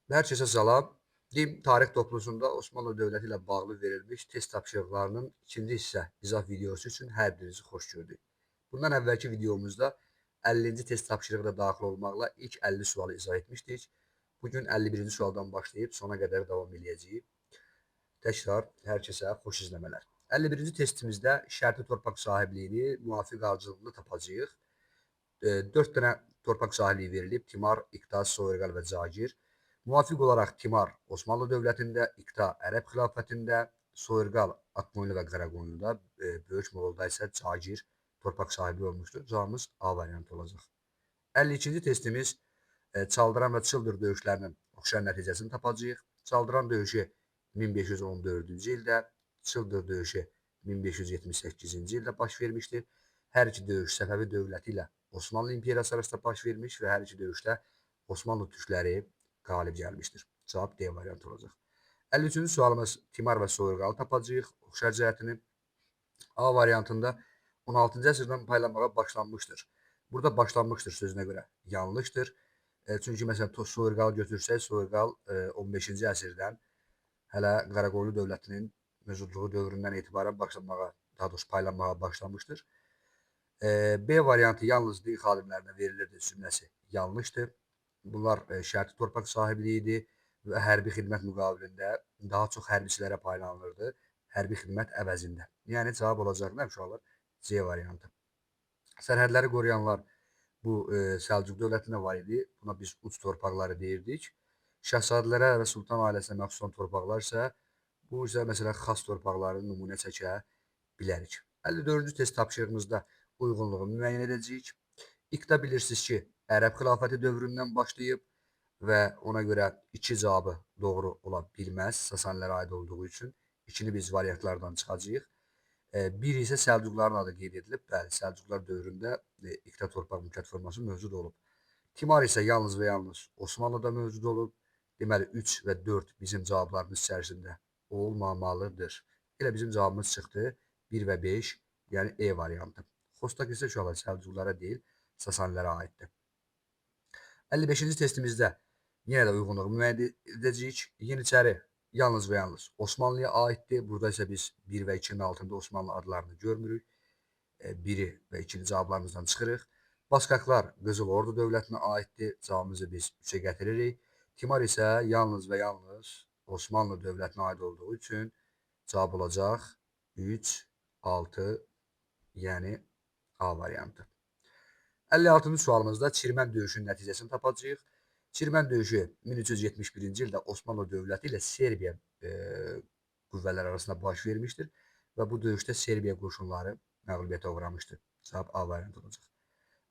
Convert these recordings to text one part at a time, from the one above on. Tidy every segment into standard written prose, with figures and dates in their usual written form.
Hər kəsə salam. Din tarix toplusunda Osmanlı Dövləti ilə bağlı verilmiş test tapşırıqlarının ikinci hissə izah videosu üçün hər birinizi xoş gördük. Bundan əvvəlki videomuzda 50-ci test tapşırığı da daxil olmaqla ilk 50 sualı izah etmişdik. Bugün 51-ci sualdan başlayıb sona qədər davam eləyəcəyik. Təkrar hər kəsə xoş izləmələr. 51-ci testimizdə şərti torpaq sahibliyini müvafiq ardıcıllığında tapacağıq. 4 dənə torpaq sahibliyi verilib. Timar, İqta, Soyurqal və Cagir. Müvafiq olaraq Timar Osmanlı Dövlətində, İqta Ərəb Xilafətində, Soyurqal Akqoyunlu və Qaraqoyunluda, Böyük Moğolda isə Cagir torpaq sahibi olmuşdur. Cavabımız A variantı olacaq. 52-ci testimiz Çaldıran və Çıldır döyüşlərinin oxşar nəticəsini tapacağıq. Çaldıran döyüşü 1514-cü ildə, Çıldır döyüşü 1578-ci ildə baş vermişdir. Hər iki döyüş Səfəvi dövləti ilə Osmanlı İmperiyası arasında baş vermiş və hər iki döyüşdə Osmanlı türkləri qalib gəlmişdir. Cavab D variantı olacaq. 53-cü sualımız Timar və Soyurqalı tapacağıq. Oxşar cəhətini A variantında 16-cı əsrdən paylanmağa başlanmışdır. Burada başlanmışdır sözünə görə yanlışdır. Çünki məsələn Soyurqalı götürsək, Soyurqal 15-ci əsrdən hələ Qaraqoyunlu dövlətinin mövcudluğu dövründən etibarən başlanmağa, daha doğrusu paylanmağa başlamışdır. B variantı yalnız din xadimlərinə verilirdi cümləsi yanlışdır. Bunlar şərti torpaq sahibliyi idi və hərbi xidmət müqabilində daha çox hərbiçilərə paylanılırdı. Hərbi xidmət əvəzində. Yəni cavab olacaq nə uşaqlar? C variantı. Sərhədləri qoruyanlar bu Səlcuq dövlətində var idi. Buna biz uc torpaqları deyirdik. Şahzadələrə və sultan ailəsinə məxsus olan torpaqlar isə bu isə məsələn xas torpaqları nümunə çəkə bilərik. 54-cü test tapşırığımızda uyğunluğu müəyyən edəcəyik. İqta bilirsiniz ki, Ərəb xilafəti dövründən başlayıb və ona görə 2 cavabı doğru ola bilməz Sasanilərə aid olduğu üçün. 2-ni biz variantlardan çıxacağıq. 1 isə Səlcuqların adı qeyd edilib. Bəli, Səlcuqlar dövründə iqta torpaq mülkiyyət forması mövcud olub. Timar isə yalnız və yalnız Osmanlıda mövcud olub. Deməli, 3 və 4 bizim cavablarımız içərisində olmamalıdır. Elə bizim cavabımız çıxdı. 1 və 5, yəni E variantı. Xostak isə uşaqlar Səlcuqlara deyil, Sasanilərə aiddir. 55-ci testimizdə yenə də uyğunluğu müəyyən edəcəyik. Yeniçəri yalnız və yalnız Osmanlıya aiddir. Burada isə biz 1 və 2-nin altında Osmanlı adlarını görmürük. 1-i və 2-ni cavablarımızdan çıxırıq. Baskaklar Qızıl Ordu dövlətinə aiddir. Cavabımızı biz 3-ə gətiririk. Timar isə yalnız və yalnız Osmanlı dövlətinə aid olduğu üçün cavab olacaq 3, 6, yəni A variantı. 56-cı sualımızda Çirmən döyüşünün nəticəsini tapacağıq. Çirmən döyüşü 1371-ci ildə Osmanlı dövləti ilə Serbiya qüvvələri arasında baş vermişdir və bu döyüşdə Serbiya qoşunları məğlubiyyətə uğramışdır. Cavab A variantı olacaq.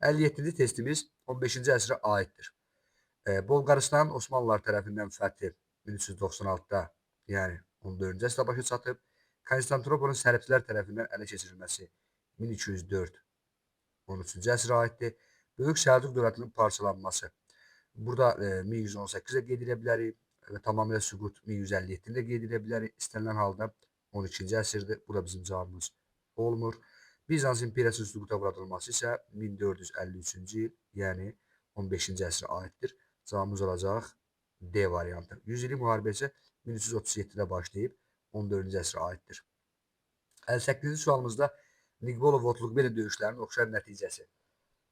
57-ci testimiz 15-ci əsrə aiddir. Bolqarıstan Osmanlılar tərəfindən fəthi 1396-da, yəni 14-cü əsrdə başa çatıb. Konstantinopolun səribçilər tərəfindən ələ keçirilməsi 1204 13-cü əsrə aiddir. Böyük Səlcuq dövlətinin parçalanması. Burada 1118-də qeyd edə bilərik və tamamilə süqut 1157-də qeyd edə bilərik. İstənilən halda 12-ci əsrdir. Bu da bizim cavabımız olmur. Bizans imperiyasının süquta uğradılması isə 1453-cü il, yəni 15-ci əsrə aiddir. Cavabımız olacaq D variantı. 100 illik müharibə isə 1337-də başlayıb 14-cü əsrə aiddir. 58-ci sualımızda Niqbolo və Otluqbeli döyüşlərinin oxşar nəticəsi.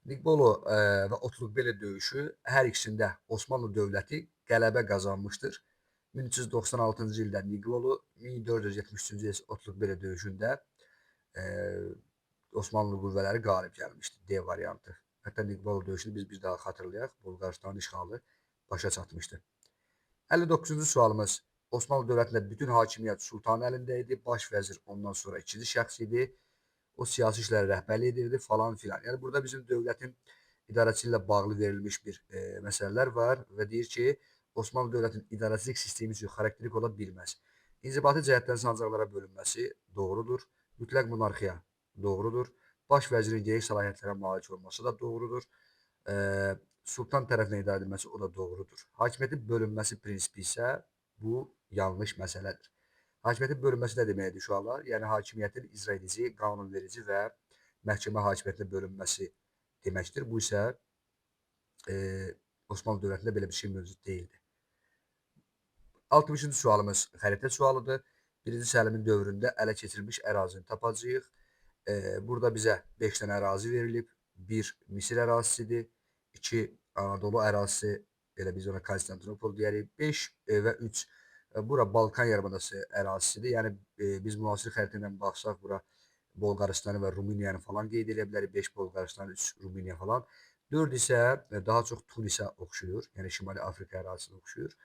Niqbolo və Otluqbeli döyüşü hər ikisində Osmanlı dövləti qələbə qazanmışdır. 1396-cı ildə Niqbolo, 1473-cü il Otluqbeli döyüşündə Osmanlı qüvvələri qalib gəlmişdi. D variantı. Hətta Niqbolo döyüşünü biz bir daha xatırlayaq. Bolqarıstanın işğalı başa çatmışdı. 59-cu sualımız Osmanlı dövlətində bütün hakimiyyət sultanın əlində idi. Baş vəzir ondan sonra ikinci şəxs idi. O siyasi işlərə rəhbərlik edirdi falan filan. Yəni burada bizim dövlətin idarəçiliyi ilə bağlı verilmiş bir məsələlər var və deyir ki, Osmanlı dövlətinin idarəçilik sistemi üçün xarakterik ola bilməz. İnzibati cəhətdən sancaqlara bölünməsi doğrudur. Mütləq monarxiya doğrudur. Baş vəzirin geniş səlahiyyətlərə malik olması da doğrudur. Sultan tərəfindən idarə edilməsi o da doğrudur. Hakimiyyətin bölünməsi prinsipi isə bu yanlış məsələdir. Hakimiyyətin bölünməsi nə deməkdir uşaqlar? Yəni hakimiyyətin icra edici, qanunverici və məhkəmə hakimiyyətinə bölünməsi deməkdir. Bu isə Osmanlı dövlətində belə bir şey mövcud deyildi. 60-cı sualımız xəritə sualıdır. 1-ci Səlimin dövründə ələ keçirilmiş ərazini tapacağıq. Burada bizə 5 dənə ərazi verilib. 1 Misir ərazisidir, 2 Anadolu ərazisi, elə biz ona Konstantinopol deyərik. 5 və 3 bura Balkan yarımadası ərazisidir. Yəni biz müasir xəritə ilə baxsaq bura Bolqarıstanı və Rumıniyanı falan qeyd edə bilərik. 5 Bolqarıstan, 3 Rumıniya falan. 4 isə daha çox Tunisə oxşuyur. Yəni Şimali Afrika ərazisinə oxşuyur.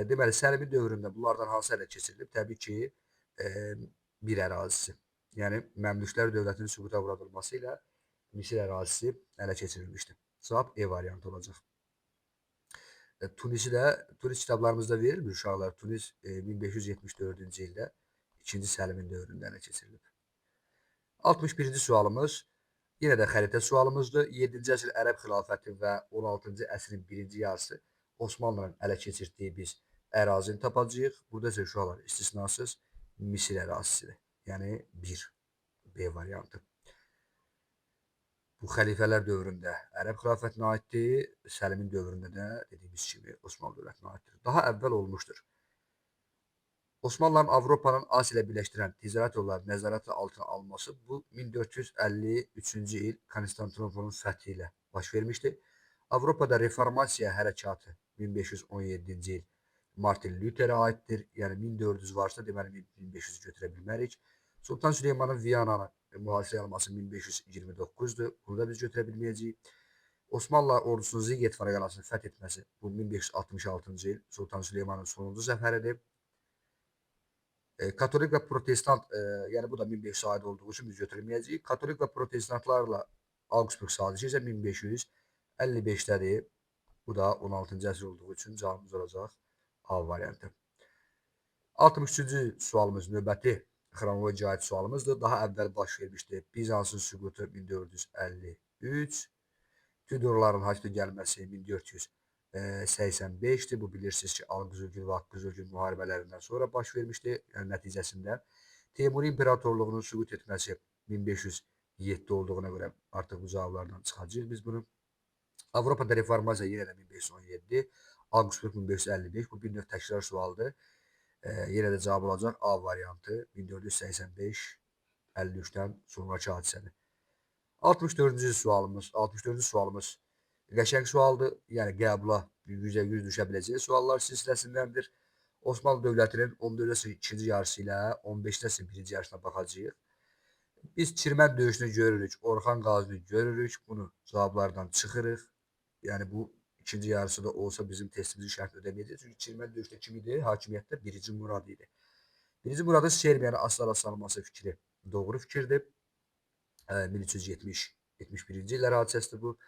Deməli, Səlimin dövründə bunlardan hansı ələ keçirilib? Təbii ki, bir ərazisi. Yəni Məmlüklər dövlətinin süquta uğradılması ilə Misir ərazisi ələ keçirilmişdir. Cavab E variantı olacaq. Tunisi də, Tunis kitablarımızda verilmir uşaqlar. Tunis 1574-cü ildə 2-ci Səlimin dövründə ələ keçirilib. 61-ci sualımız yenə də xəritə sualımızdır. 7-ci əsr Ərəb xilafəti və 16-cı əsrin birinci yarısı Osmanlıların ələ keçirtdiyi biz ərazini tapacağıq. Burada isə uşaqlar istisnasız Misir ərazisidir. Yəni 1 B variantı. Bu xəlifələr dövründə Ərəb xilafətinə aiddir, Səlimin dövründə də dediyimiz kimi Osmanlı dövlətinə aiddir. Daha əvvəl olmuşdur. Osmanlıların Avropanın Asiya ilə birləşdirən ticarət yolları nəzarəti altına alması bu 1453-cü il Konstantinopolun fəthi ilə baş vermişdi. Avropada reformasiya hərəkatı 1517-ci il Martin Lutherə aiddir. Yəni 1400 varsa deməli 1500 götürə bilmərik. Sultan Süleymanın Viyananı mühasirəyə alması 1529-dur. Bunu da biz götürə bilməyəcəyik. Osmanlı ordusunun Zigetvar qalasını fəth etməsi bu 1566-cı il Sultan Süleymanın sonuncu zəfəridir. Katolik və Protestant, yəni bu da 1500 aid olduğu üçün biz götürməyəcəyik. Katolik və Protestantlarla Augsburg sazişi isə 1555-dədir. Bu da 16-cı əsr olduğu üçün cavabımız olacaq A variantı. 63-cü sualımız növbəti xronologiya aid sualımızdır. Daha əvvəl baş vermişdi. Bizansın süqutu 1453, Tudorların hakimə gəlməsi 1485-dir. Bu bilirsiniz ki, Alqızılgül və Ağqızılgül müharibələrindən sonra baş vermişdi. Yəni nəticəsində Teymuri İmperatorluğunun süqut etməsi 1507 olduğuna görə artıq bu cavablardan çıxacağıq biz bunu. Avropada reformasiya yenə də 1517, Augsburg 1555. Bu bir növ təkrar sualıdır. Yenə də cavab olacaq A variantı 1485-53-dən sonrakı hadisədir. 64-cü sualımız, 64-cü sualımız qəşəng sualdır. Yəni qəbula 100-ə 100 düşə biləcəyi suallar silsiləsindəndir. Osmanlı dövlətinin 14-cü əsrin ikinci yarısı ilə 15-ci əsrin birinci yarısına baxacağıq. Biz Çirmən döyüşünü görürük, Orxan Qazini görürük. Bunu cavablardan çıxırıq. Yəni bu ikinci yarısı da olsa bizim testimizin şərtini ödəməyəcək. Çünki Çirmən döyüşdə kim idi? Hakimiyyətdə 1-ci Murad idi. 1-ci Muradın Serbiyanı aslara salması fikri doğru fikirdir. 1370-71-ci illər hadisəsidir bu.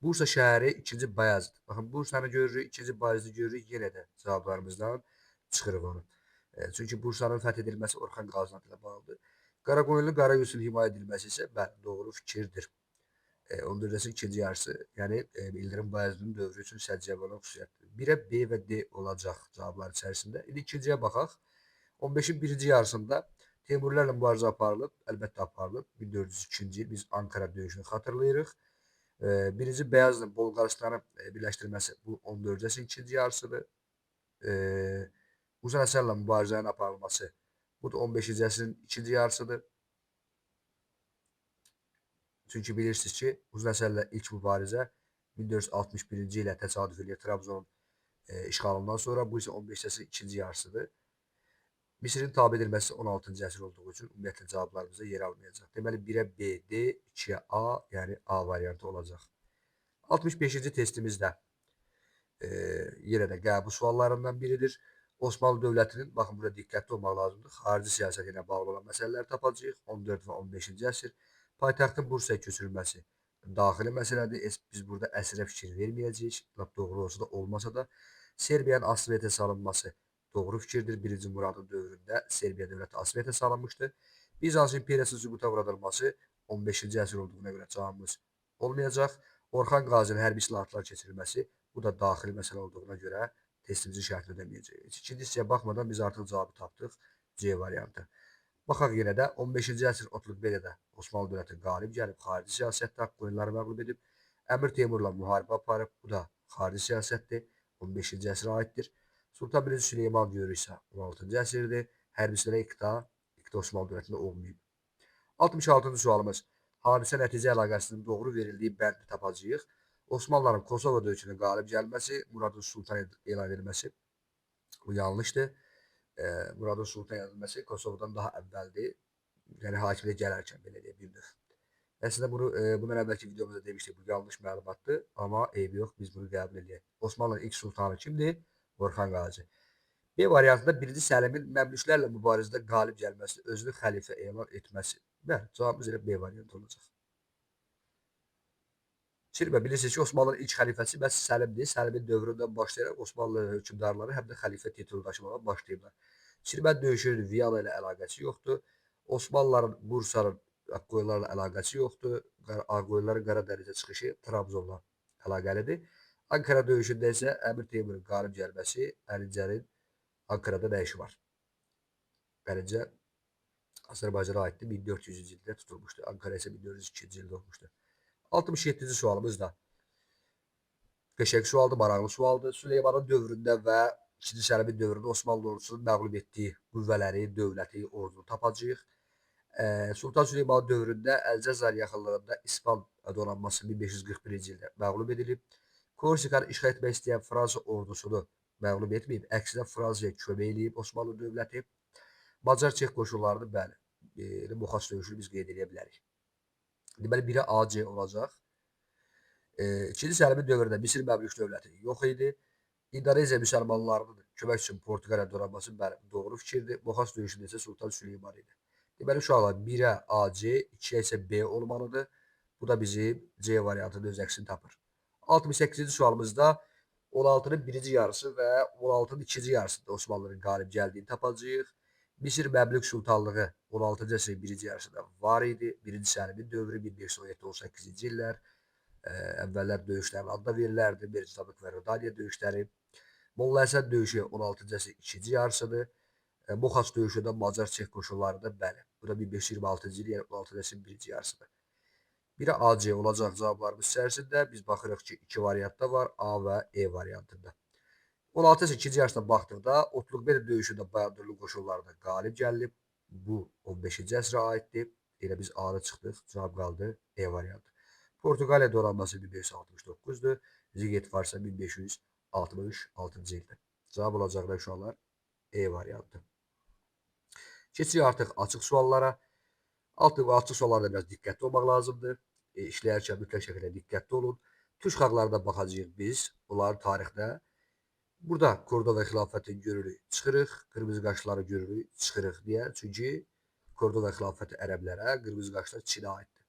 Bursa şəhəri 2-ci Bayazıd. Baxın, Bursanı görürük, 2-ci Bayazıdı görürük, yenə də cavablarımızdan çıxırıq onu. Çünki Bursanın fəth edilməsi Orxan Qazinin ilə bağlıdır. Qaraqoyunlu Qara Yusufun himayə edilməsi isə bəli, doğru fikirdir. 14-cü əsrin ikinci yarısı, yəni İldırım Bayazıdın dövrü üçün səciyyəvi olan xüsusiyyətdir. 1-ə B və D olacaq cavablar içərisində. İndi ikinciyə baxaq. 15-in birinci yarısında Teymurilərlə mübarizə aparılıb, əlbəttə aparılıb. 1402-ci il biz Ankara döyüşünü xatırlayırıq. Birinci Beyazıdın Bolqarıstanı birləşdirməsi bu 14-cü əsrin ikinci yarısıdır. Uzun Həsənlə mübarizənin aparılması bu da 15-ci əsrin ikinci yarısıdır. Çünki bilirsiniz ki, Uzun Həsənlə ilk mübarizə 1461-ci ilə təsadüf eləyir Trabzonun işğalından sonra. Bu isə 15-ci əsrin ikinci yarısıdır. Misirin tabe edilməsi 16-cı əsr olduğu üçün ümumiyyətlə cavablarımızda yer almayacaq. Deməli 1-ə B, D, 2-yə A, yəni A variantı olacaq. 65-ci testimizdə yenə də qəbul suallarından biridir. Osmanlı dövlətinin, baxın burada diqqətli olmaq lazımdır, xarici siyasəti ilə bağlı olan məsələləri tapacağıq. 14 və 15-ci əsr. Paytaxtın Bursaya köçürülməsi daxili məsələdir. Biz burada əsrə fikir verməyəcəyik. Lap doğru olsa da olmasa da. Serbiyanın asılıyyətə salınması doğru fikirdir. 1-ci Muradın dövründə Serbiya dövləti asılıyyətə salınmışdı. Bizans imperiyasının süquta uğradılması 15-ci əsr olduğuna görə cavabımız olmayacaq. Orxan Qazinin hərbi islahatlar keçirilməsi bu da daxili məsələ olduğuna görə testimizin şərtini ödəməyəcəyik. İkinci hissəyə baxmadan biz artıq cavabı tapdıq. C variantı. Baxaq yenə də 15-ci əsr Otlukbelidə Osmanlı dövləti qalib gəlib, xarici siyasətdə Ağqoyunları məğlub edib, Əmir Teymurla müharibə aparıb, bu da xarici siyasətdir, 15-ci əsrə aiddir. Sultan 1. Süleyman görürsə 16-cı əsrdir. Hərbiçilərə iqta Osmanlı dövlətində olmayıb. 66-cı sualımız. Hadisə nəticə əlaqəsinin doğru verildiyi bəndi tapacağıq. Osmanlıların Kosovo döyüşünə qalib gəlməsi, Muradın Sultan elan edilməsi. Bu yanlışdır. Muradın Sultan elan edilməsi Kosovodan daha əvvəldir. Yəni hakimiyyətə gələrkən belə deyək bir növ. Əslində bunu bundan əvvəlki videomuzda demişdik, bu yanlış məlumatdır, amma eybi yox, biz bunu qəbul edək. Osmanlının ilk sultanı kimdir? Orxan Qazi. B variantında 1-ci Səlimin Məmlüklərlə mübarizədə qalib gəlməsi, özünü xəlifə elan etməsi. Bəli, cavabımız elə B variantı olacaq. Çirmə, bilirsiniz ki, Osmanlının ilk xəlifəsi məhz Səlimdir. Səlimin dövründən başlayaraq Osmanlı hökmdarları həm də xəlifə titulu daşımağa başlayıblar. Çirmə döyüşünün Viyana ilə əlaqəsi yoxdur. Osmanlıların Bursanın Ağqoyunlarla əlaqəsi yoxdur. Ağqoyunların Qaradənizə çıxışı Trabzonla əlaqəlidir. Ankara döyüşündə isə Əmir Teymurun qalib gəlməsi Əlincənin Ankarada nə işi var? Əlincə Azərbaycana aiddir. 1400-cü ildə tutulmuşdu. Ankara isə 1402-ci ildə olmuşdu. 67-ci sualımız da qəşəng sualdır, maraqlı sualdır. Süleymanın dövründə və 2-ci Səlimin dövründə Osmanlı ordusunun məğlub etdiyi qüvvələri, dövləti, ordunu tapacağıq. Sultan Süleyman dövründə Əlcəzair yaxınlığında İspan donanması 1541-ci ildə məğlub edilib. Korsikanı işğal etmək istəyən Fransa ordusunu məğlub etməyib, əksinə Fransaya kömək eləyib Osmanlı dövləti. Macar Çex qoşunlarını, bəli, Moxas döyüşünü biz qeyd edə bilərik. Deməli, biri AC olacaq. İkinci Səlimin dövründə Misir Məmlük dövləti yox idi. İndoneziya müsəlmanlarının kömək üçün Portuqaliya donanması, bəli, doğru fikirdir. Moxas döyüşündə isə Sultan Süleyman idi. Deməli, uşaqlar 1-ə AC, 2-yə isə B olmalıdır. Bu da bizim C variantında öz əksini tapır. 68-ci sualımızda 16-nın birinci yarısı və 16-nın ikinci yarısında Osmanlının qalib gəldiyini tapacağıq. Misir Məmlük Sultanlığı 16-cı əsrin birinci yarısında var idi. Birinci Səlimin dövrü 1517-18-ci illər. Əvvəllər döyüşlərin adı da verilərdi. Mercitabıq və Rodaniya döyüşləri. Molla Həsən döyüşü 16-cı əsrin ikinci yarısıdır. Moxas döyüşündə Macar Çex qoşunları da bəli. Bu da 1526-cı il, yəni 16-cı əsrin birinci yarısıdır. Biri AC olacaq cavablarımız içərisində. Biz baxırıq ki, iki variantda var. A və E variantında. 16 əsrin ikinci yarısına baxdıqda Otluqbeli döyüşündə Bayandurlu qoşunlarına qalib gəlib. Bu 15-ci əsrə aiddir. Elə biz A-da çıxdıq. Cavab qaldı E variantı. Portuqaliya donanması 1569-dur. Ziget varsa 1566-cı ildir. Cavab olacaq da uşaqlar E variantı. Keçirik artıq açıq suallara. Artıq açıq suallarda biraz diqqətli olmaq lazımdır. İşləyərkən mütləq şəkildə diqqətli olun. Türk xalqlarına baxacağıq biz. Onların tarixdə. Burada Kordova xilafətini görürük, çıxırıq. Qırmızı qaşları görürük, çıxırıq. Niyə? Çünki Kordova xilafəti ərəblərə, qırmızı qaşlar Çinə aiddir.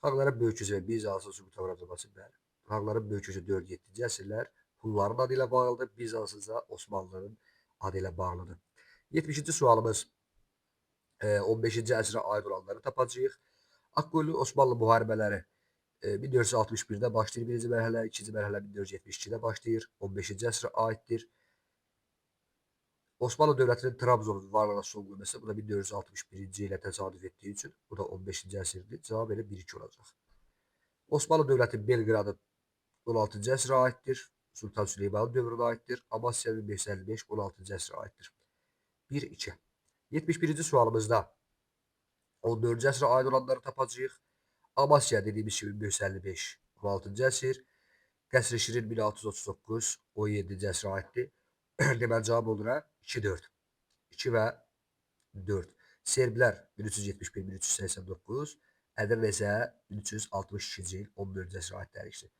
Xalqların böyük köçü və Bizansın süquta uğradılması, bəli. Xalqların böyük köçü 4-7-ci əsrlər Hunların adı ilə bağlıdır. Bizansın isə Osmanlının adı ilə bağlıdır. 70-ci sualımız 15-ci əsrə aid olanları tapacağıq. Ağqoyunlu Osmanlı müharibələri 1461-də başlayır birinci mərhələ, ikinci mərhələ 1472-də başlayır. 15-ci əsrə aiddir. Osmanlı dövlətinin Trabzonun varlığına son qoyması, bu da 1461-ci ilə təsadüf etdiyi üçün bu da 15-ci əsrdir. Cavab elə 1-2 olacaq. Osmanlı dövləti Belqradı 16-cı əsrə aiddir. Sultan Süleymanın dövrünə aiddir. Amasya 1555 16-cı əsrə aiddir. 1-2. 71-ci sualımızda 14-cü əsrə aid olanları tapacağıq. Amasya dediyimiz kimi 1555 16-cı əsr. Qəsr-i Şirin 1639 17-ci əsrə aiddir. Deməli cavab oldu nə? 2-4. 2 və 4. Serblər 1371-1389, Ədirnə isə 1362-ci il 14-cü əsrə aid tarixdir.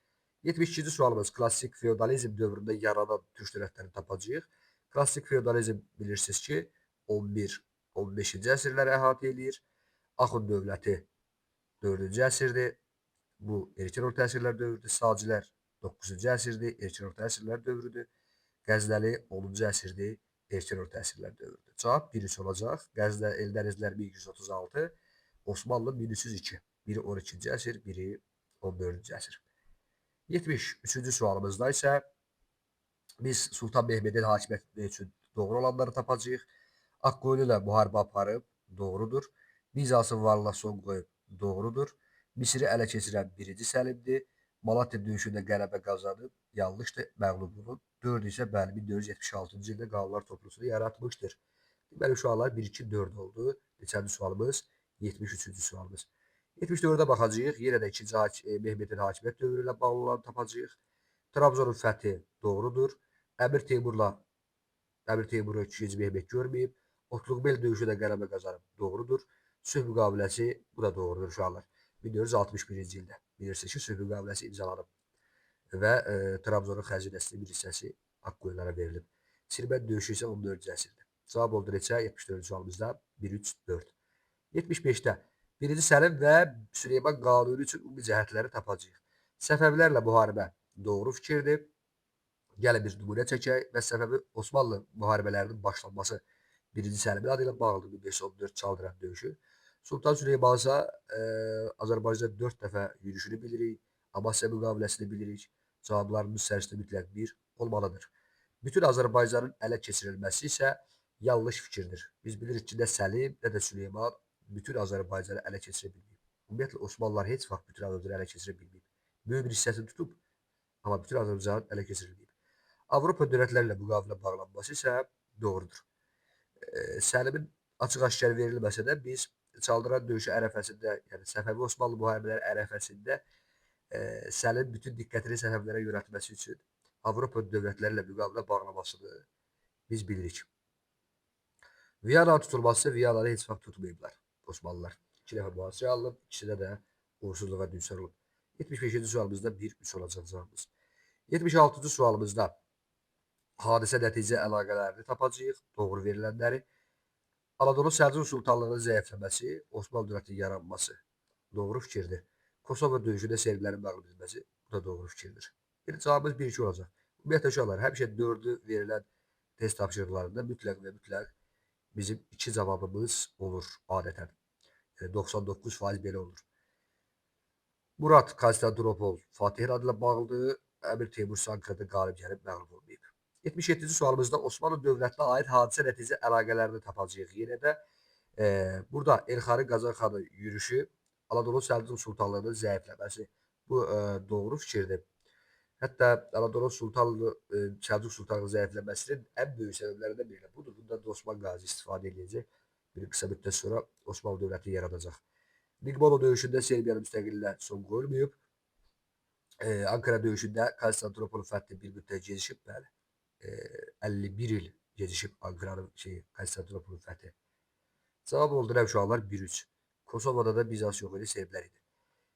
72-ci sualımız klassik feodalizm dövründə yaranan türk dövlətlərini tapacağıq. Klassik feodalizm bilirsiniz ki, 11-15-ci əsrləri əhatə eləyir. Axund dövləti 4-cü əsrdir. Bu erkən orta əsrlər dövrüdür. Sacilər 9-cu əsrdir, erkən orta əsrlər dövrüdür. Qəznəli 10-cu əsrdir, erkən orta əsrlər dövrüdür. Cavab 1-3 olacaq. Qəzdə Eldənizlər 1236, Osmanlı 1302. Biri 12-ci əsr, biri 14-cü əsr. 73-cü sualımızda isə biz Sultan Mehmedin hakimiyyəti üçün doğru olanları tapacağıq. Ağqoyunlu ilə müharibə aparıb, doğrudur. Bizansın varlığına son qoyub, doğrudur. Misiri ələ keçirən 1-ci Səlimdir. Malatya döyüşündə qələbə qazanıb, yanlışdır, məğlub olub. 4 isə bəli, 1476-cı ildə qanunlar toplusunu yaratmışdır. Deməli, uşaqlar 1, 2, 4 oldu. Neçənci sualımız? 73-cü sualımız. 74-ə baxacağıq. Yenə də 2-ci Mehmetin hakimiyyət dövrü ilə bağlı olanı tapacağıq. Trabzonun fəthi doğrudur. Əmir Teymuru 2-ci Mehmet görməyib. Otluqbel döyüşü də qələbə qazanıb. Doğrudur. Sülh müqaviləsi, bu da doğrudur uşaqlar. 1461-ci ildə bilirsiniz ki, sülh müqaviləsi imzalanıb və Trabzonun xəzinəsinin bir hissəsi Ağqoyunlara verilib. Çirməd döyüşü isə 14-cü əsrdə. Cavab oldu neçə? 74-cü sualımızda 1, 3, 4. 75-də 1-ci Səlim və Süleyman Qanuni üçün ümumi cəhətləri tapacağıq. Səfəvilərlə müharibə doğru fikirdir. Gəlin bir nümunə çəkək və Səfəvi Osmanlı müharibələrinin başlanması 1-ci Səlimin adı ilə bağlıdır 1514 Çaldıran döyüşü. Sultan Süleyman isə Azərbaycanda 4 dəfə yürüşünü bilirik, Amasya müqaviləsini bilirik. Cavablarımız içərisində mütləq bir olmalıdır. Bütün Azərbaycanın ələ keçirilməsi isə yanlış fikirdir. Biz bilirik ki, nə Səlim, nə də Süleyman bütün Azərbaycanı ələ keçirə bilməyib. Ümumiyyətlə, Osmanlılar heç vaxt bütün Azərbaycanı ələ keçirə bilməyib. Böyük bir hissəsini tutub, amma bütün Azərbaycanı ələ keçirilməyib. Avropa dövlətləri ilə müqavilə bağlanması isə doğrudur. Səlimin açıq-aşkar verilməsə də biz Çaldıran döyüşü ərəfəsində, yəni Səfəvi Osmanlı müharibələri ərəfəsində Səlim bütün diqqətini Səfəvilərə yönəltməsi üçün Avropa dövlətləri ilə müqavilə bağlamasını biz bilirik. Viyananın tutulması, Viyananı heç vaxt tutmayıblar Osmanlılar. 2 dəfə mühasirəyə alınıb, ikisidə də uğursuzluğa düçar olub. 75-ci sualımızda 1-3 olacaq cavabımız. 76-cı sualımızda hadisə nəticə əlaqələrini tapacağıq, doğru verilənləri. Anadolu Səlcuq Sultanlığının zəifləməsi, Osmanlı dövlətinin yaranması doğru fikirdir. Kosovo döyüşündə serblərin məğlub edilməsi, bu da doğru fikirdir. Yəni cavabımız 1-2 olacaq. Ümumiyyətlə uşaqlar, həmişə 4-ü verilən test tapşırıqlarında mütləq və mütləq bizim 2 cavabımız olur adətən. Yəni 99% belə olur. Murad Konstantinopol Fatih'in adıyla bağlıdır. Əmir Teymur Ankara'da qalib gəlib məğlub olmayıb. 77-ci sualımızda Osmanlı dövlətinə aid hadisə nəticə əlaqələrini tapacağıq. Yenə də burada Elxani Qazan xanın yürüşü, Anadolu Səlcuq Sultanlığının zəifləməsi. Bu doğru fikirdir. Hətta Anadolu Sultanlığı, Səlcuq Sultanlığının zəifləməsinin ən böyük səbəblərindən biri də budur. Bundan da Osman Qazi istifadə edəcək. Bir qısa müddət sonra Osmanlı dövləti yaradacaq. Niqbolo döyüşündə Serbiyanın müstəqilliyinə son qoyulmayıb. Ankara döyüşündə Konstantinopolun fəthi bir müddət gecikib, bəli. 51 il gecikib Ankaranın Konstantinopolun fəthi. Cavab oldu nə uşaqlar? 1-3. Kosovada da Bizans yox idi, serblər idi.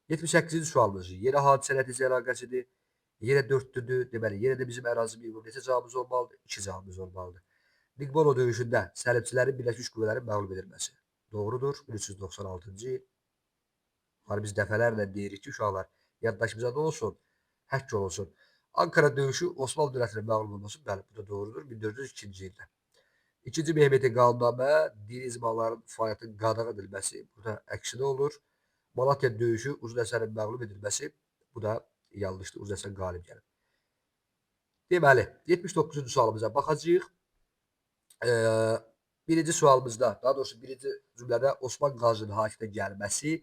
78-ci sualımız yenə hadisə nəticə əlaqəsidir. Yenə 4-dür. Deməli, yenə də bizim ərazi uyğun neçə cavabımız olmalıdır? 2 cavabımız olmalıdır. Niqbolo döyüşündə səlibçilərin Birləşmiş Qüvvələrin məğlub edilməsi. Doğrudur. 1396-cı il. Bunları biz dəfələrlə deyirik ki, uşaqlar, yaddaşımıza da olsun, həkk olunsun. Ankara döyüşü Osmanlı dövlətinin məğlub olması, bəli, bu da doğrudur. 1402-ci ildə. İkinci Mehmetin qanunnamə, dini icmaların fəaliyyətinin qadağa edilməsi, burada əksinə olur. Malatya döyüşü Uzun Həsənin məğlub edilməsi, bu da yanlışdır. Uzun Həsən qalib gəlib. Deməli, 79-cu sualımıza baxacağıq. Birinci sualımızda, daha doğrusu birinci cümlədə Osman Qazinin hakimiyyətə gəlməsi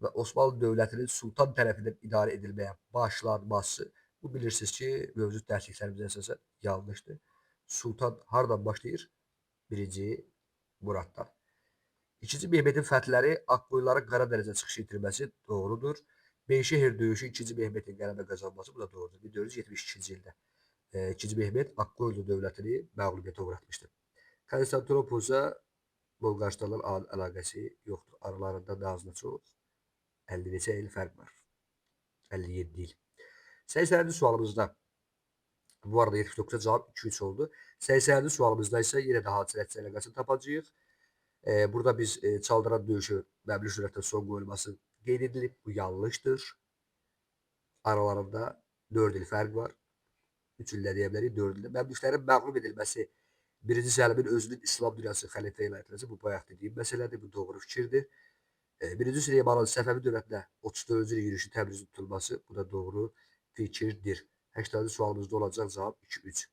və Osmanlı dövlətinin sultan tərəfindən idarə edilməyə başlanması. Bu bilirsiniz ki, mövcud dərsliklərimizə əsasən yanlışdır. Sultan hardan başlayır? Birinci Muraddan. İkinci Mehmetin fəthləri Ağqoyunların Qaradənizə çıxışı itirməsi doğrudur. Beyşehir döyüşü 2-ci Mehmetin qələbə qazanması, bu da doğrudur. 1472-ci ildə 2-ci Mehmet Ağqoyunlu dövlətini məğlubiyyətə uğratmışdır. Konstantinopolsa Bolqarıstanla əlaqəsi yoxdur. Aralarında nə az nə çox 50 neçə il fərq var. 57 il. 80-ci sualımızda, bu arada 79-a cavab 2-3 oldu. 80-ci sualımızda isə yenə də hadisə nəticə əlaqəsini tapacağıq. Burada biz Çaldıran döyüşü Məmlük dövlətinə son qoyulması qeyd edilib. Bu yanlışdır. Aralarında 4 il fərq var. 3 ildə deyə bilərik, 4 ildə. Məmlüklərin məğlub edilməsi Birinci Səlimin özünün İslam dünyası xəlifə elan etməsi, bu bayaq dediyim məsələdir, bu doğru fikirdir. Birinci Süleymanın Səfəvi dövlətinə 34-cü il yürüşü Təbrizin tutulması, bu da doğru fikirdir. 80-ci sualımızda olacaq cavab 2-3.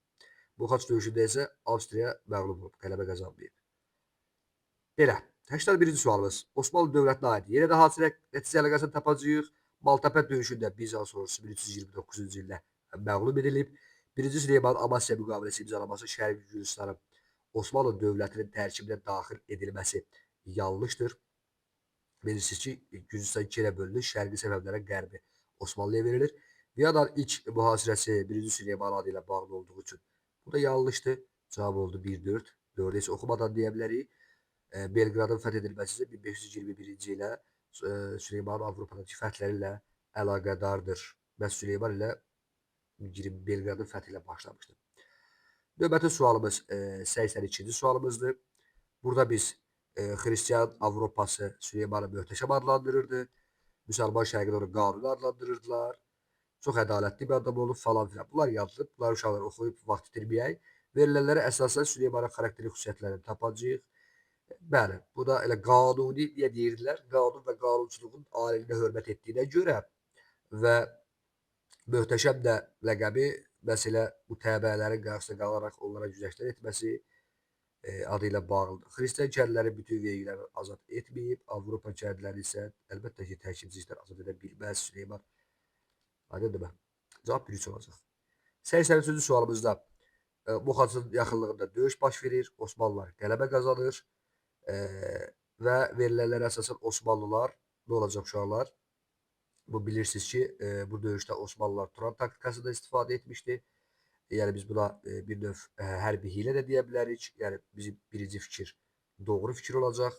Mohaç döyüşündə isə Avstriya məğlub olub, qələbə qazanmayıb. Belə, 81-ci sualımız. Osmanlı dövlətinə aid. Yenə də hadisə nəticə əlaqəsini tapacağıq. Maltapə döyüşündə Bizans ordusu 1329-cu ildə məğlub edilib. 1-ci Süleymanın Amasya müqaviləsi imzalaması Şərqi Gürcüstanın Osmanlı dövlətinin tərkibinə daxil edilməsi yanlışdır. Bilirsiniz ki, Gürcüstan iki yerə bölünür. Şərqi səbəblərə qərbi Osmanlıya verilir. Viyananın ilk mühasirəsi 1-ci Süleyman adı ilə bağlı olduğu üçün bu da yanlışdır. Cavab oldu 1-4. 4-ü heç oxumadan deyə bilərik. Belqradın fəth edilməsi isə 1521-ci ilə Süleymanın Avropadakı fəthləri ilə əlaqədardır. Məhz Süleyman ilə Belqradın fəthi ilə başlamışdı. Növbəti sualımız 82-ci sualımızdır. Burada biz Xristian Avropası Süleymanı möhtəşəm adlandırırdı. Müsəlman şərqində onu qanuni adlandırırdılar. Çox ədalətli bir adam olub falan filan. Bunlar yazılıb. Bunları uşaqlar oxuyub vaxt itirməyək. Verilənlərə əsasən Süleymanın xarakteri xüsusiyyətlərini tapacağıq. Bəli, bu da elə qanuni deyə deyirdilər. Qanun və qanunçuluğun aliliyinə hörmət etdiyinə görə və möhtəşəm də ləqəbi məsələ bu təbəələrin qarşısında qalaraq onlara güzəştlər etməsi adı ilə bağlıdır. Xristian kəndləri bütün vergilərdən azad etməyib, Avropa kəndləri isə əlbəttə ki, tərkibçilikdən azad edə bilməz Süleyman. Aydındır mı? Cavab 1-3 olacaq. 83-cü sualımızda Moxaçın yaxınlığında döyüş baş verir, Osmanlılar qələbə qazanır və verilənlərə əsasən Osmanlılar nə olacaq uşaqlar? Bu bilirsiniz ki, bu döyüşdə Osmanlılar Turan taktikasından istifadə etmişdi. Yəni biz buna bir növ hərbi hiylə də deyə bilərik. Yəni bizim birinci fikir doğru fikir olacaq.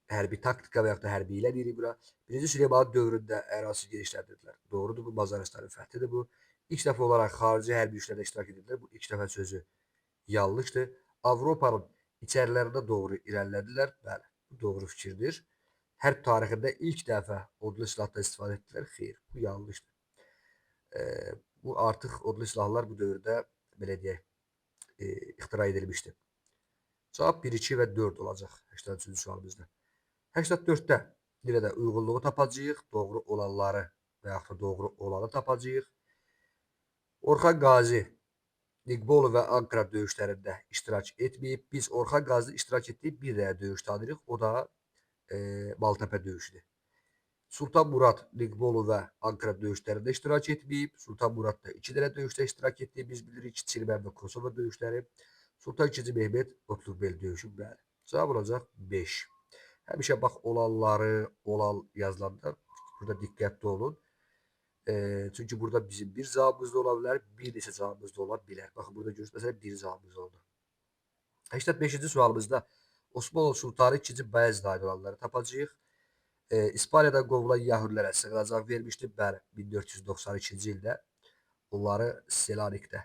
Hərbi taktika və yaxud da hərbi hiylə deyirik buna. Birinci Süleymanın dövründə ərazisi genişləndirdilər. Doğrudur bu, Macarıstanın fəthidir bu. İlk dəfə olaraq xarici hərbi güclərdə iştirak edirdilər. Bu ilk dəfə sözü yanlışdır. Avropanın içərilərində doğru irəlilədilər. Bəli, bu doğru fikirdir. Hərb tarixində ilk dəfə odlu silahdan istifadə etdilər. Xeyr, bu yanlışdır. Bu artıq odlu silahlar bu dövrdə, belə deyək, ixtira edilmişdi. Cavab 1, 2 və 4 olacaq 83-cü sualımızda. 84-də yenə də uyğunluğu tapacağıq. Doğru olanları və yaxud da doğru olanı tapacağıq. Orxan Qazi Nigbolu və Ankara döyüşlərində iştirak etməyib. Biz Orxan Qazinin iştirak etdiyi bir dənə döyüş tanıyırıq. O da Maltepe döyüşüdür. Sultan Murad Nigbolu və Ankara döyüşlərində iştirak etməyib. Sultan Murad da 2 dənə döyüşdə iştirak etdiyi biz bilirik ki, Çirmən və Kosova döyüşləri. Sultan II. Mehmet Otlukbel döyüşü, bəli. Cavab olacaq 5. Həmişə bax olanları, olan yazılanda burada diqqətli olun. Çünki burada bizim bir cavabımız da ola bilər, bir neçə cavabımız da ola bilər. Baxın burada görürsünüz, məsələn bir cavabımız oldu. 85-ci sualımızda Osmanlı Sultanı II. Bayezid aid olanları tapacağıq. İspaniyadan qovulan Yahudilərə sığınacaq vermişdi. Bəli, 1492-ci ildə onları Selanik'də,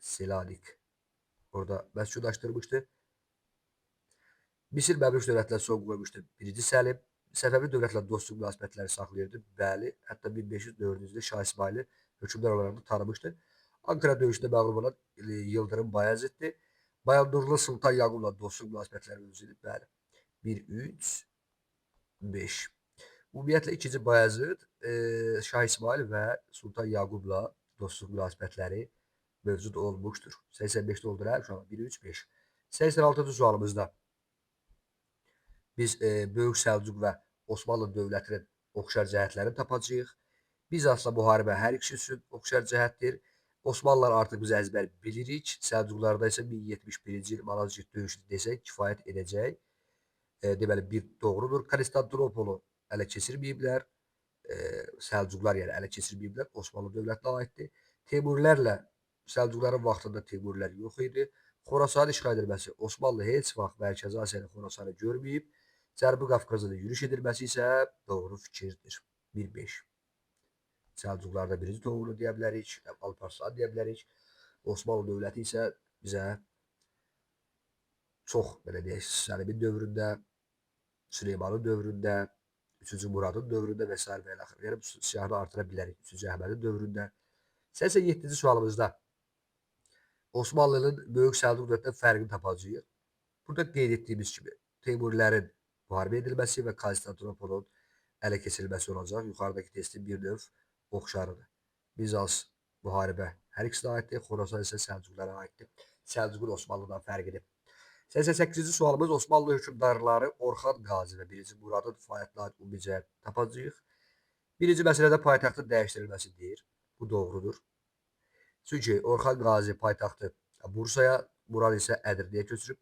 Selanik orada məskunlaşdırmışdı. Misir Məmlük dövlətinə son qoymuşdu. 1-ci Səlim Səfəvi dövlətlə dostluq münasibətləri saxlayırdı. Bəli, hətta 1504-cü ildə Şah İsmaili hökmdar olaraq da tanımışdı. Ankara döyüşündə məğlub olan Yıldırım Bayeziddir. Bayandurlu Sultan Yaqubla dostluq münasibətləri mövcud idi. Bəli. 1, 3, 5. Ümumiyyətlə 2-ci Bayezid, Şah İsmail və Sultan Yaqubla dostluq münasibətləri mövcud olmuşdur. 85-də oldu, hə, uşaqlar? 1, 3, 5. 86-cı sualımızda biz Böyük Səlcuq və Osmanlı dövlətinin oxşar cəhətlərini tapacağıq. Bizansla müharibə hər ikisi üçün oxşar cəhətdir. Osmanlılar artıq biz əzbər bilirik. Səlcuqlarda isə 1071-ci il Malazgirt döyüşü desək kifayət edəcək. Deməli, bir doğrudur. Konstantinopolu ələ keçirməyiblər. Səlcuqlar yəni ələ keçirməyiblər. Osmanlı dövlətinə aiddir. Teymurilərlə Səlcuqların vaxtında Teymurilər yox idi. Xorasanın işğal edilməsi Osmanlı heç vaxt Mərkəzi Asiyanı Xorasanı görməyib. Cənubi Qafqaza da yürüş edilməsi isə doğru fikirdir. 1-5. Səlcuqlarda birinci doğru deyə bilərik, Alparslan deyə bilərik. Osmanlı dövləti isə bizə çox, belə deyək, Səlimin dövründə, Süleymanın dövründə, 3-cü Muradın dövründə və sair və ilaxır. Yəni, bu siyahını artıra bilərik. 3-cü Əhmədin dövründə. 87-ci sualımızda Osmanlının Böyük Səlcuq dövlətindən fərqini tapacağıq. Burada qeyd etdiyimiz kimi Teymurilərin müharibə edilməsi və Konstantinopolun ələ keçirilməsi olacaq. Yuxarıdakı testin bir növ oxşarıdır. Bizans müharibə hər ikisinə aiddir, Xorasan isə Səlcuqlara aiddir. Səlcuqun Osmanlıdan fərqidir. 88-ci sualımız Osmanlı hökmdarları Orxan Qazi və 1-ci Muradın fəaliyyətinə aid ümumi cəhət tapacağıq. Birinci məsələdə paytaxtın dəyişdirilməsi deyir. Bu doğrudur. Çünki Orxan Qazi paytaxtı Bursaya, Murad isə Ədirniyə köçürüb.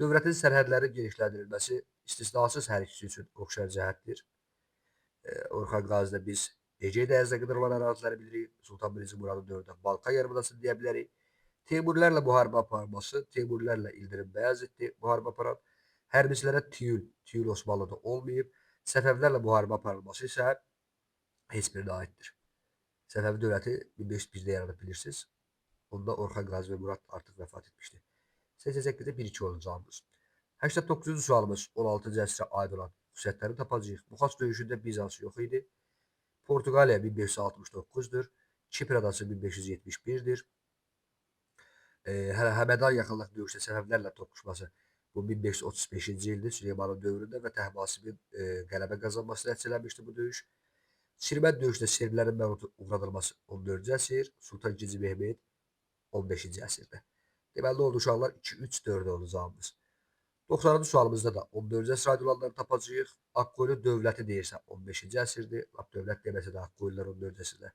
Dövlətin sərhədləri genişləndirilməsi istisnasız hər ikisi üçün oxşar cəhətdir. Orxan Qazidə biz Egey dənizinə qədər olan əraziləri bilirik. Sultan I. Muradın dövründə Balkan yarımadasını deyə bilərik. Teymurilərlə müharibə aparması, Teymurilərlə İldırım Bəyazıtdır müharibə aparan. Hərbiçilərə Tiyül Osmanlıda olmayıb. Səfəvlərlə müharibə aparılması isə heç birinə aiddir. Səfəvi dövləti 1501-də yaranıb bilirsiniz. Onda Orxan Qazi və Murad artıq vəfat etmişdi. 88-də 1-2 oldu cavabımız. 89-cu sualımız 16-cı əsrə aid olan xüsusiyyətləri tapacağıq. Muxas döyüşündə Bizans yox idi. Portuqaliya 1569-dur. Kipr adası 1571-dir. Həmədan yaxınlıq döyüşdə Səfəvlərlə toqquşması bu 1535-ci ildir Süleymanın dövründə və Təhmasibin qələbə qazanması nəticələnmişdi bu döyüş. Çirmən döyüşdə serblərin məğlub uğradılması 14-cü əsr, Sultan II. Mehmet 15-ci əsrdə. Deməli, oldu uşaqlar? 2, 3, 4 oldu cavabımız. 90-cı sualımızda da 14-cü əsrə aid olanları tapacağıq. Ağqoyunlu dövləti deyirsə 15-ci əsrdir. Lap dövlət deməsə də Ağqoyunlular 14-cü əsrdə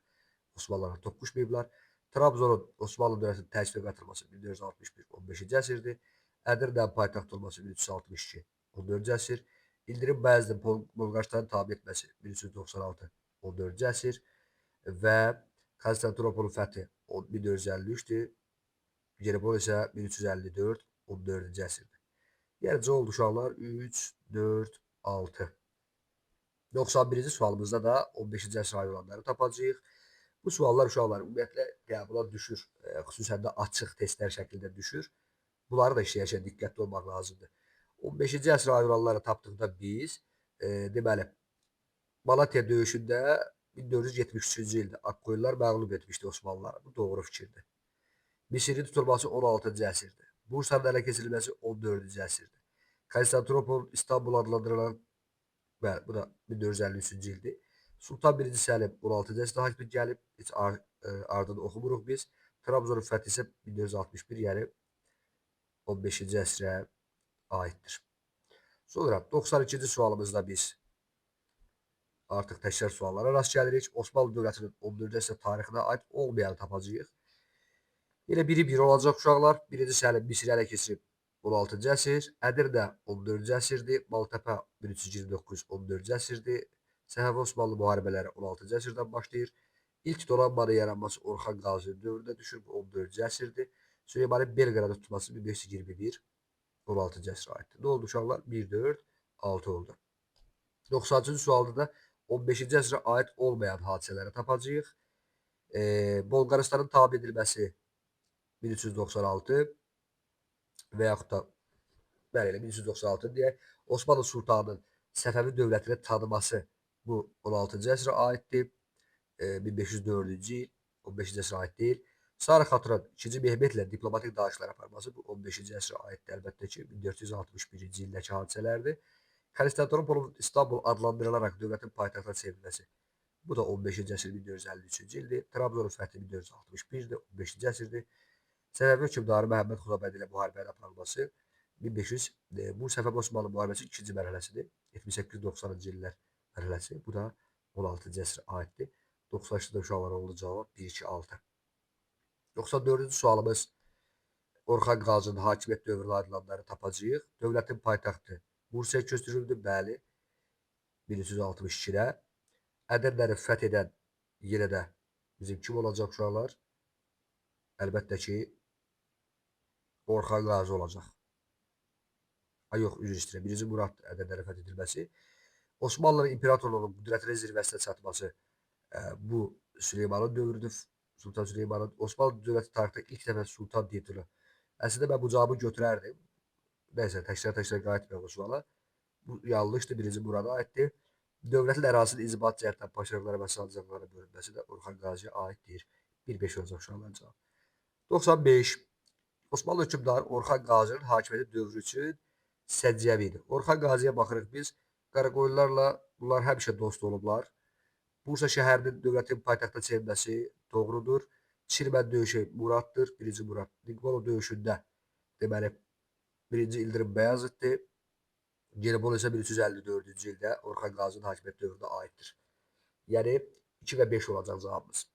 Osmanlılarla toqquşmayıblar. Trabzonun Osmanlı dövlətinin tərkibinə qatılması 1461 15-ci əsrdir. Ədirnənin paytaxt olması 1362 14-cü əsr. İldırım Bəyazıdın Bolqarıstanı tabe etməsi 1396 14-cü əsr və Konstantinopolun fəthi 1453-dür. Gelibolu isə 1354 14-cü əsrdir. Yəni C oldu uşaqlar 3, 4, 6. 91-ci sualımızda da 15-ci əsrə aid olanları tapacağıq. Bu suallar uşaqlar ümumiyyətlə qəbula düşür. Xüsusən də açıq testlər şəklində düşür. Bunları da işləyərkən diqqətli olmaq lazımdır. 15-ci əsrə aid olanları tapdıqda biz deməli Malatya döyüşündə 1473-cü ildə Ağqoyunlular məğlub etmişdi Osmanlıları. Bu doğru fikirdir. Misirin tutulması 16-cı əsrdir. Bursanın ələ keçirilməsi 14-cü əsrdir. Konstantinopol İstanbul adlandırılan, bəli, bu da 1453-cü ildir. Sultan I. Səlim 16-cı əsrdə hakimə gəlib, heç ardını oxumuruq biz. Trabzonun fəthi isə 1461, yəni 15-ci əsrə aiddir. Sonra 92-ci sualımızda biz artıq təkrar suallara rast gəlirik. Osmanlı dövlətinin 14-cü əsr tarixinə aid olmayanı tapacağıq. Yenə biri bir olacaq uşaqlar. Birinci Səlim Misri ələ keçirib 16-cı əsr, Ədirnə 14-cü əsrdir, Maltəpə 1329 14-cü əsrdir. Səfəvi Osmanlı müharibələri 16-cı əsrdən başlayır. İlk donanmanın yaranması Orxan Qazinin dövründə düşür, bu 14-cü əsrdir. Süleymanın Belqradı tutması 1521 16-cı əsrə aiddir. Nə oldu uşaqlar? 1, 4, 6 oldu. 90-cı sualda da 15-ci əsrə aid olmayan hadisələri tapacağıq. Bolqarıstanın tabe edilməsi 1396 və yaxud da bəli, elə 1396 deyək. Osmanlı Sultanının Səfəvi dövlətini tanıması bu 16-cı əsrə aiddir. 1504-cü il 15-ci əsrə aid deyil. Sara Xatırın 2-ci Mehmetlə diplomatik danışıqlar aparması bu 15-ci əsrə aiddir əlbəttə ki, 1461-ci ildəki hadisələrdir. Konstantinopolun İstanbul adlandırılaraq dövlətin paytaxtına çevrilməsi bu da 15-ci əsr 1453-cü ildir. Trabzonun fəthi 1461-dir, 15-ci əsrdir. Səfəvi hökmdarı Məhəmməd Xudabəndi ilə müharibənin aparılması 1500 bu Səfəvi Osmanlı müharibəsi ikinci mərhələsidir. 78-90-cı illər mərhələsi. Bu da 16-cı əsrə aiddir. 93-də uşaqlar oldu cavab 1 2 6. 94-cü sualımız Orxan Qazinin hakimiyyət dövrünə aid olanları tapacağıq. Dövlətin paytaxtı Bursaya köçürüldü, bəli. 1362-də. Ədirnəni fəth edən yenə də bizim kim olacaq uşaqlar? Əlbəttə ki, Orxan Qazi olacaq. Ay yox, üzr istəyirəm. Birinci Murad Ədirnənin fəth edilməsi. Osmanlı İmperatorluğunun qüdrətinin zirvəsinə çatması bu Süleymanın dövrüdür. Sultan Süleymanın Osmanlı dövləti tarixdə ilk dəfə sultan titulu. Əslində mən bu cavabı götürərdim. Nəysə, təkrar-təkrar qayıtmayaq o suala. Bu yanlışdır. Birinci Murada aiddir. Dövlətin ərazisinin inzibat cəhətdən paşalıqlara və sancaqlara bölünməsi də Orxan Qaziyə aiddir. 1-5 olacaq uşaqların cavabı. 95. Osmanlı hökmdarı Orxan Qazinin hakimiyyəti dövrü üçün səciyyəvi idi. Orxan Qaziyə baxırıq biz. Qaraqoyunlarla bunlar həmişə dost olublar. Bursa şəhərinin dövlətin paytaxtına çevrilməsi doğrudur. Çirmən döyüşü Muraddır. Birinci Murad. Niqbolo döyüşündə deməli Birinci İldırım Bəyazıtdır. Gelibolu isə 1354-cü ildə Orxan Qazinin hakimiyyət dövrünə aiddir. Yəni 2 və 5 olacaq cavabımız.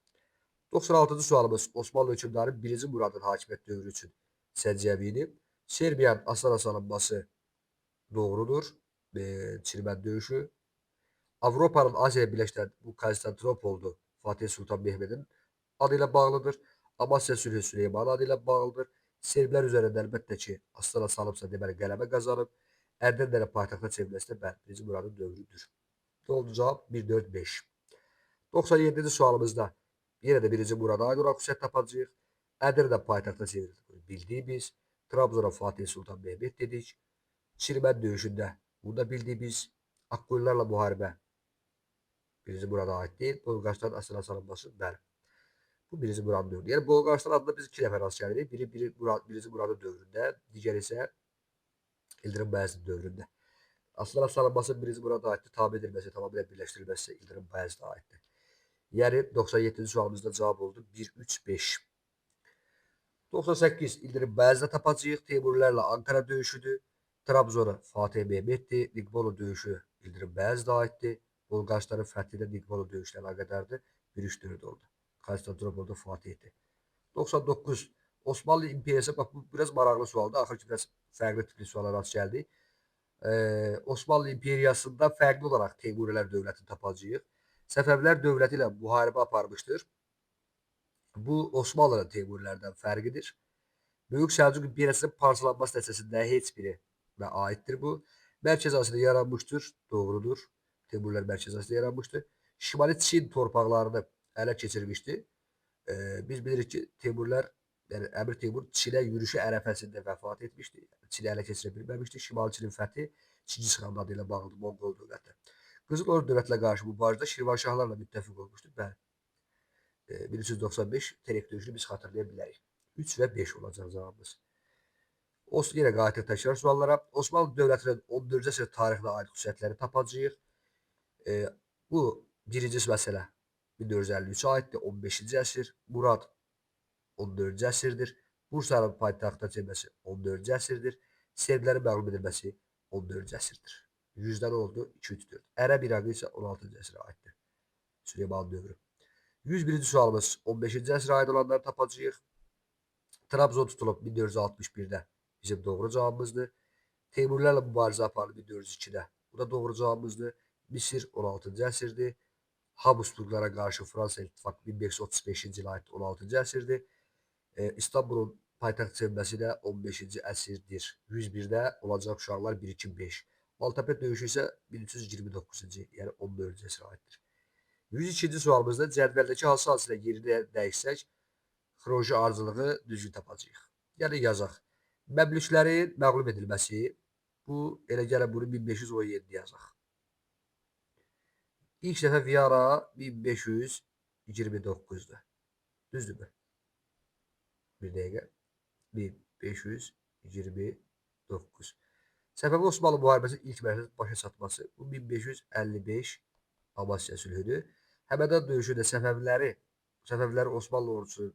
96-cı sualımız Osmanlı hökmdarı 1-ci Muradın hakimiyyət dövrü üçün səciyyəvi. Serbiyanın Astara salınması doğrudur. Çirmən döyüşü. Avropanın Asiyaya birləşdirən bu Konstantinopoldur. Fatih Sultan Mehmedin adı ilə bağlıdır. Amasya sülhü Süleyman adı ilə bağlıdır. Serblər üzərində əlbəttə ki, Astara salıbsa deməli qələbə qazanıb. Ərdənlərə paytaxta çevrilməsi də bəli, 1-ci Muradın dövrüdür. Nə oldu cavab? 1, 4, 5. 97-ci sualımızda yenə də 1-ci Murada aid olan xüsusiyyət tapacağıq. Ədirnə paytaxta çevrildi. Bunu bildik biz. Trabzona Fatih Sultan Mehmet dedik. Çirmən döyüşündə bunu da bildik biz. Aqqoyunlarla müharibə 1-ci Murada aid deyil. Bolqarıstan Astara salınması bəli. Bu 1-ci Muradın dövrüdür. Yəni Bolqarıstan adında biz 2 dəfə rast gəlirik. Biri 1-ci Muradın dövründə, digəri isə İldırım Bəyazıt dövründə. Astara salınması 1-ci Murada aiddir. Tabe edilməsi, tamamilə birləşdirilməsi İldırım Bəyazıta aiddir. Yəni 97-ci sualımızda cavab oldu 1, 3, 5. 98 İldırım Bəyazıtda tapacağıq. Teymurilərlə Ankara döyüşüdür. Trabzona Fatih Mehmetdir. Nigbolu döyüşü İldırım Bəyazıta aiddir. Bolqarıstanın fəthi də Nigbolu döyüşlə əlaqədardır. 1, 3, 4 oldu. Konstantinopolda Fatihdir. 99 Osmanlı İmperiyası, bax bu biraz maraqlı sualdır. Axır ki, biraz fərqli tipli suala rast gəldik. Osmanlı İmperiyasında fərqli olaraq Teymurilər dövlətini tapacağıq. Səfəvilər dövləti ilə müharibə aparmışdır. Bu Osmanlı'nın Teymurilərdən fərqidir. Böyük Səlcuq İmperiyasının parçalanması nəticəsində heç birinə aiddir bu. Mərkəz Asiyada yaranmışdır. Doğrudur. Teymurilər Mərkəz Asiyada yaranmışdır. Şimali Çin torpaqlarını ələ keçirmişdi. Biz bilirik ki, Teymurilər, yəni Əmir Teymur Çinə yürüşü ərəfəsində vəfat etmişdi. Çini ələ keçirə bilməmişdi. Şimali Çinin fəthi Çingiz xanın adı ilə bağlıdır Monqol dövləti. Qızıl Ordu dövlətinə qarşı mübarizədə Şirvanşahlarla müttəfiq olmuşdu. Bəli. 1395 Terek döyüşünü biz xatırlaya bilərik. 3 və 5 olacaq cavabımız. Yenə qayıtıq təkrar suallara. Osmanlı dövlətinin 14-cü əsr tarixinə aid xüsusiyyətləri tapacağıq. Bu birinci məsələ 1453-ə aiddir, 15-ci əsr. Murad 14-cü əsrdir. Bursanın paytaxta çevrilməsi 14-cü əsrdir. Serblərin məğlub edilməsi 14-cü əsrdir. 100-dən oldu 2, 3, 4. Ərəb İraqı isə 16-cı əsrə aiddir. Süleyman dövrü. 101-ci sualımız 15-ci əsrə aid olanları tapacağıq. Trabzon tutulub 1461-də bizim doğru cavabımızdır. Teymurilərlə mübarizə aparılıb 1402-də. Bu da doğru cavabımızdır. Misir 16-cı əsrdir. Habsburglara qarşı Fransa ittifaqı 1535-ci ilə aid 16-cı əsrdir. İstanbulun paytaxt çevrilməsi də 15-ci əsrdir. 101-də olacaq uşaqlar 1, 2, 5. Maltapet döyüşü isə 1329-cu, yəni 14-cü əsrə aiddir. 102-ci sualımızda cədvəldəki hansı hadisələ yerini dəyişsək, xronoloji ardıcıllığı düzgün tapacağıq. Yəni yazaq. Məmlüklərin məğlub edilməsi, bu elə gəlin bunu 1517 yazaq. İlk dəfə Viyana 1529-dur. Düzdürmü? Bir dəqiqə. 1529. Səfəvi Osmanlı müharibəsinin ilk mərhələsi başa çatması. Bu 1555 Amasya sülhüdür. Həmədan döyüşündə Səfəviləri Osmanlı ordusu,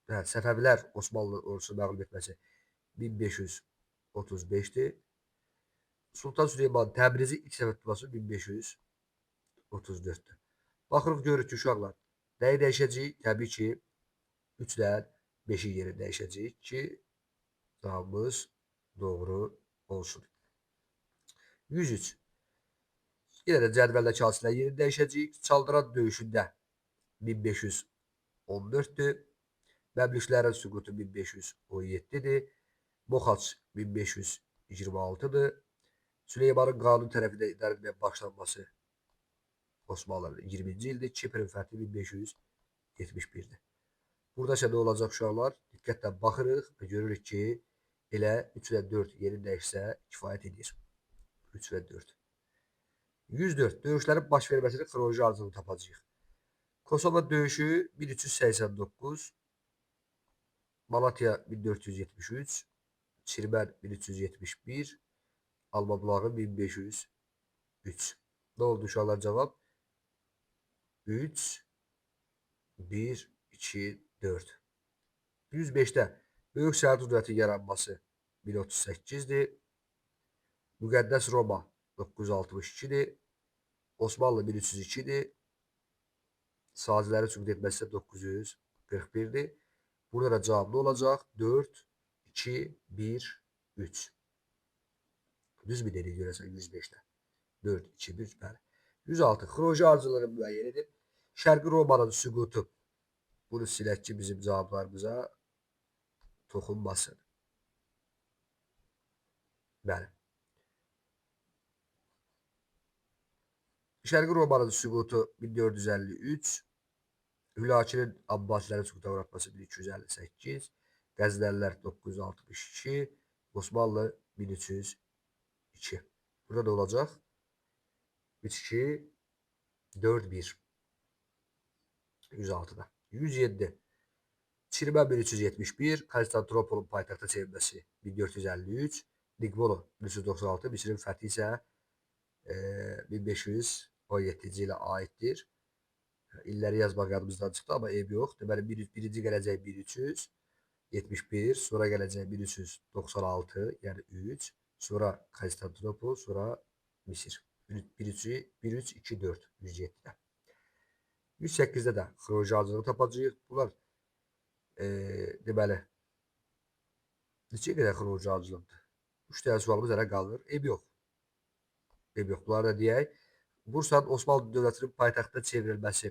hə, Səfəvilər Osmanlı ordusunu məğlub etməsi 1535-dir. Sultan Süleyman Təbrizi ilk dəfə tutması 1534-dür. Baxırıq, görürük ki, uşaqlar, nəyi dəyişəcəyik? Təbii ki, 3 ilə 5-in yerini dəyişəcəyik ki, cavabımız doğru olsun. 103. Yenə də cədvəldəki hadisələr yerini dəyişəcəyik. Çaldıran döyüşündə 1514-dür. Məmlüklərin süqutu 1517-dir. Moxaç 1526-dır. Süleymanın qanun tərəfindən idarə etməyə başlanması Osmanlıların 20-ci ildir. Kiprin fəthi 1571-dir. Burada isə nə olacaq uşaqlar? Diqqətlə baxırıq və görürük ki, elə 3 və 4 yerini dəyişsə kifayət edir. 3 və 4. 104. Döyüşlərin baş verməsinin xronoloji ardıcılığını tapacağıq. Kosova döyüşü 1389, Malatya 1473, Çirmən 1371, Alma bulağı 1503. Nə oldu uşaqlar cavab? 3, 1, 2, 4. 105-də Böyük Səlcuq dövləti yaranması 1038-dir. Müqəddəs Roma 962-dir. Osmanlı 1302-dir. Sacilərin süqut etməsi isə 941-dir. Burada da cavab nə olacaq? 4, 2, 1, 3. Düz mü dedik görəsən 105-də? 4, 2, 1, bəli. 106. Xronoloji ardıcıllığı müəyyən edin. Şərqi Romanın süqutu. Bunu silək ki, bizim cavablarımıza toxunmasın. Bəli. Şərqi Romanın süqutu 1453, Hülakinin Abbasilərin süquta uğratması 1258, Qəznəlilər 962, Osmanlı 1302. Burada da olacaq 3, 2, 4, 1. 106-da. 107. Çirmə 1371, Konstantinopolun paytaxta çevrilməsi 1453, Niqbolo 1396, Misirin fəthi isə 1517-ci ilə aiddir. İlləri yazmaq yadımızdan çıxdı, amma eybi yox. Deməli, birinci gələcək 1371, sonra gələcək 1396, yəni 3, sonra Konstantinopol, sonra Misir. 1, 3, 1, 3, 2, 4, 107-də. 108-də də xronoloji ardıcıllığı tapacağıq. Bunlar deməli, neçəyə qədər xronoloji ardıcıllıqdır? 3 dənə sualımız hələ qalır. Eybi yox. Eybi yox. Bunları da deyək. Bursanın Osmanlı Dövlətinin paytaxtına çevrilməsi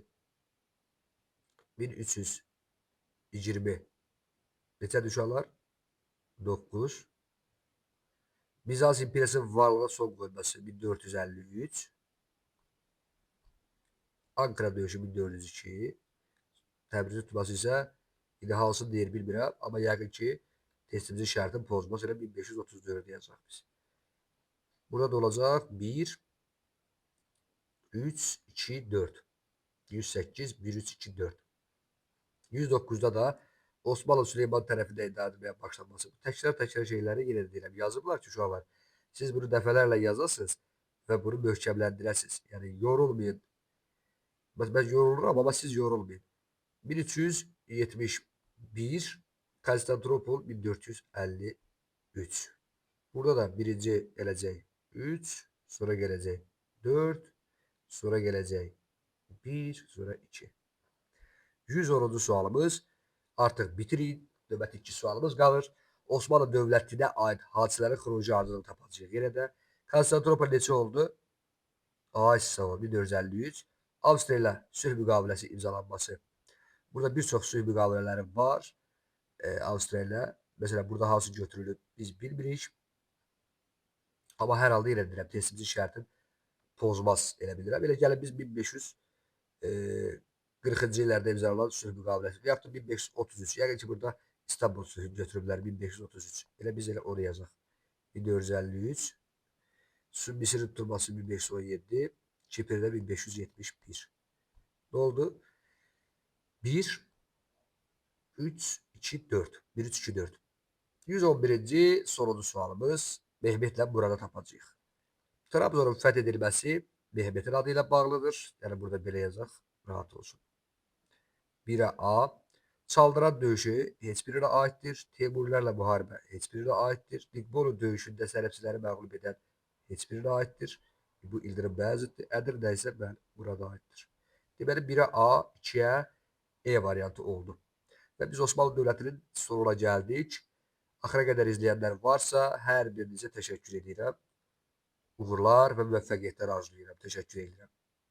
1320. Neçə uşaqlar? 9. Bizans İmperiyasının varlığına son qoyulması 1453. Ankara döyüşü 1402. Təbrizin tutulması isə indi hansını deyir bilmirəm, amma yəqin ki testimizin şərtini pozmaz. Elə 1534 yazacaq biz. Burada da olacaq 1, 3, 2, 4. 108, 1, 3, 2, 4. 109-da da Osmanlı Süleyman tərəfindən idarə edilməyə başlanması. Bu təkrar-təkrar şeyləri yenə də deyirəm. Yazıblar ki, uşaqlar, siz bunu dəfələrlə yazasınız və bunu möhkəmləndirəsiniz. Yəni, yorulmayın. Mən yoruluram, amma siz yorulmayın. 1371, Konstantinopol 1453. Burada da birinci gələcək 3, sonra gələcək 4, sonra gələcək 1, sonra 2. 110-cu sualımız. Artıq bitirik. Növbəti 2 sualımız qalır. Osmanlı dövlətinə aid hadisələrin xronoloji ardıcılığını tapacağıq. Yenə də Konstantinopol neçə oldu? Ay sağ ol, 1453. Avstriya ilə sülh müqaviləsi imzalanması. Burada bir çox sülh müqavilələri var. Avstriya ilə. Məsələn, burada hansı götürülüb biz bilmirik. Amma hər halda yenə deyirəm, testimizin şərtini pozmaz elə bilirəm. Elə gəlin biz 1540-cı illərdə imzalanan sülh müqaviləsi və yaxud da 1533. Yəqin ki, burada İstanbul sülhünü götürüblər 1533. Elə biz elə onu yazaq. 1453. Misirin tutulması 1517. Kipirdə 1571. Nə oldu? 1, 3, 2, 4. 1, 3, 2, 4. 111-ci sonuncu sualımız Mehmetlə burada tapacağıq. Trabzonun fəth edilməsi Mehmetin adı ilə bağlıdır. Yəni burada belə yazaq, rahat olsun. 1-ə A. Çaldıran döyüşü heç birinə aiddir. Teymurilərlə müharibə heç birinə aiddir. Niqbolu döyüşündə sələbçiləri məğlub edən heç birinə aiddir. Bu İldırım Bəyazıtdır. Ədirnə isə bəli, burada aiddir. Deməli 1-ə A, 2-yə E variantı oldu. Və biz Osmanlı Dövlətinin sonuna gəldik. Axıra qədər izləyənlər varsa, hər birinizə təşəkkür edirəm. Uğurlar və müvəffəqiyyətlər arzulayıram. Təşəkkür edirəm.